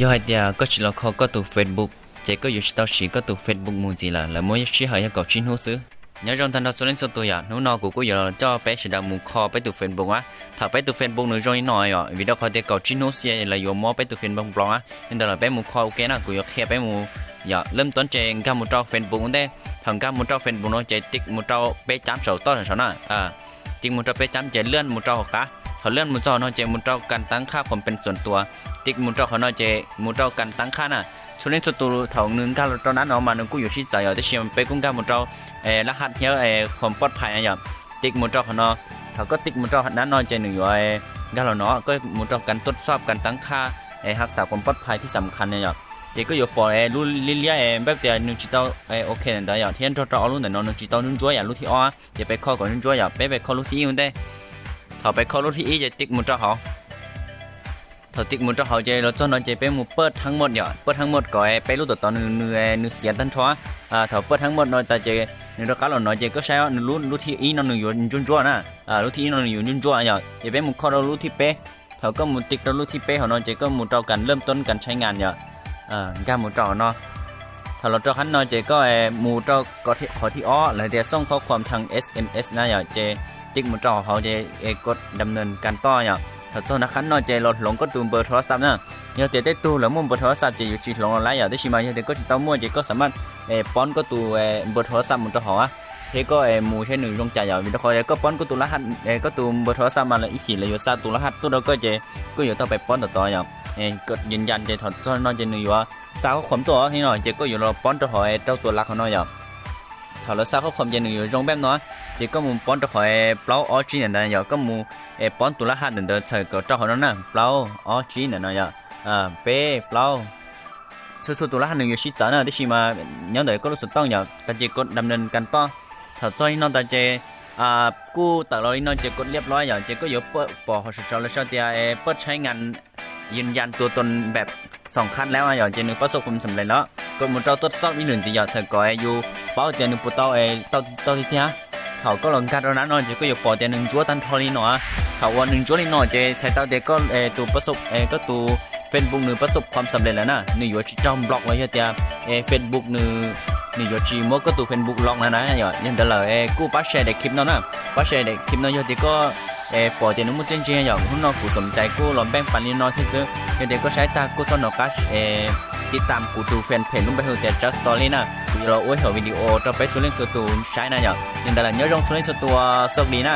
Yog hais tias koj tsis los kho koj tus Facebook, ces koj yuav tsis tau siv koj tus Facebook mus ntxiv lawm, lawv muab sij hawm yog kaum tsib hnub xwb. Nyob zoo tag nrho txhua leej txhua tus yom, hnub no kuv kuj yuav los coj peb sawv daws mus kho peb tus Facebook a. Thaum peb tus Facebook nws zoo li no yom, vim rau qhov tias kaum tsib hnub xwb lawv yuav muab peb tus Facebook block a. Yog ntawd los peb mus kho ua ke na, kuv yuav qhia peb mus yom. Lab tob ces nkag mus rau Facebook ua ntej. Thaum nkag mus rau Facebook no ces tiv mus rau peb cab saum toj saum na. Tiv mus rau peb cab ces lwaj mus rau hauv qab. Thaum lwaj mus txog no ces mus rau kas tab khaj qhuam pees xuam tuas. Tiv mus rau qhov no ces mus rau kas tab khaj na. Txhua leej txhua tus thaum nws nkag los rau nab no mas nws kuj yuav sib txawv yom, tab sis peb kuj nkag mus rau lab haj thiab qhuam poj phais na yom. Tiv mus rau qhov no, thaum koj tiv mus rau nab no ces nws yuav nkag los no, koj mus rau kas tuaj xoj kas tab khaj, haj xam qhuam poj phais thib xam khas na yom. Ces koj yuav pom lub liab liab npaj tias nws tsis tau ok ntawd yom, thiab nrog rau ob lub ntawm no nws tsis tau ntsuab ntsuab yom, lub thib ob ces peb kho kom ntsuab ntsuab yom, peb peb kho lub thib ib ua ntej. Thaum peb kho lub thib ib ces tiv mus rau hauv. Thaum tiv mus rau hauv ces los txog no ces peb mus paj thab mos yom, paj thab mos kom peb lub tom tod nws nws xiav tag nrho. Thaum paj thab mos no tas ces nws rov qab los no ces koj saib nws lub lub thib ib no nws yuav ntsuab ntsuab na. Lub thib ib no nws yuav ntsuab ntsuab yom, ces peb mus kho rau lub thib peb. Thaum koj mus tiv rau lub thib peb hauv no ces koj mus rau kas lab tob kas tshab ngas yom. Nkag mus rau hauv no. Thaum los rau qhab no ces koj mus rau qhov thib ob lawv tias xooj qhob qhuam thas SMS na yom, ces tiv mus rau hauv ces kod dam nees kas toj yom. Thaum txog nram qhab no ces los hloov koj tus npawb thov xab na. Yog tias tej tug lawv muaj npawb thov xab ces yuav tsis hloov los lawm yom, tab sis mas yog tias koj tsis tau muaj ces koj xam maj pob koj tus npawb thov xab mus rau hauv thiab koj mus saib nws zoo cas yom, vim rau qhov koj pob koj tus lab haj, koj tus npawb thov xab mas lawv ib chim lawv yuav xa tus lab haj tuaj rau koj ces koj yuav tau pais pob tom tod yom. Kod yees yas ces thaum txog no ces nws yuav xa qhob qhuam tuaj li no ces koj yuav los pob rau hauv rau tus lab hauv no yom. Thaum lawv xa qhob qhuam ces nws yuav zoo npaum no, ces koj mus pob rau qhov plaub ob tsib ntawm ntawd yom, koj mus pob tus lab haj ntawm ntawd txhawm kom rau hauv no na, plaub ob tsib ntawm no yom. Peb plaub. Txhua txhua tus lab haj nws yuav sib txawv na, tab sis mas nyob ntawm koj lub xov tooj yom, tas ces kod dam nees kas toj. Thaum txog li no tas ces kuj tawm los li no ces kod liab plob yom, ces koj yuav pom hauv saum saud lawv sau tias paj tshab ngas yees yas tua tus npawb xoom qhab lab yom, ces nws pab xoj qhuam xam lej los kod mus rau tuaj xoj ib lwm ntxiv yom, txhawm kom yus paub tias nws puas tau tau tiag tiag. Thaum koj los nkag rau nab no ces koj yuav pom tias nws ntsuab tag nrho li no. Thaum uas nws ntsuab li no ces txhais tau tias koj tus pab xoj, koj tus Facebook nws pab xoj qhuam xam lej lawm na, nws yuav tsis raug block los yog tias Facebook nws, nws yuav tsis muab koj tus Facebook lock na na yom. Yog ntawd lawm kuj pab share daim clip no na, pab share daim clip no yog tias koj pom tias nws muaj txiaj ntsig yom. Hnub no kuv txom ntshai kuj los npeej pas li no thiab xwb, yog tias koj saib tag kuj txhob nco qab tiv tam kuv tus fanpage lub npe hu tias Tsab Story na, kuv yuav los ua ib hom video rau peb txhua leej txhua tus saib na yom. Yog ntawd lawm nyob zoo txhua leej txhua tus, sawv daws na.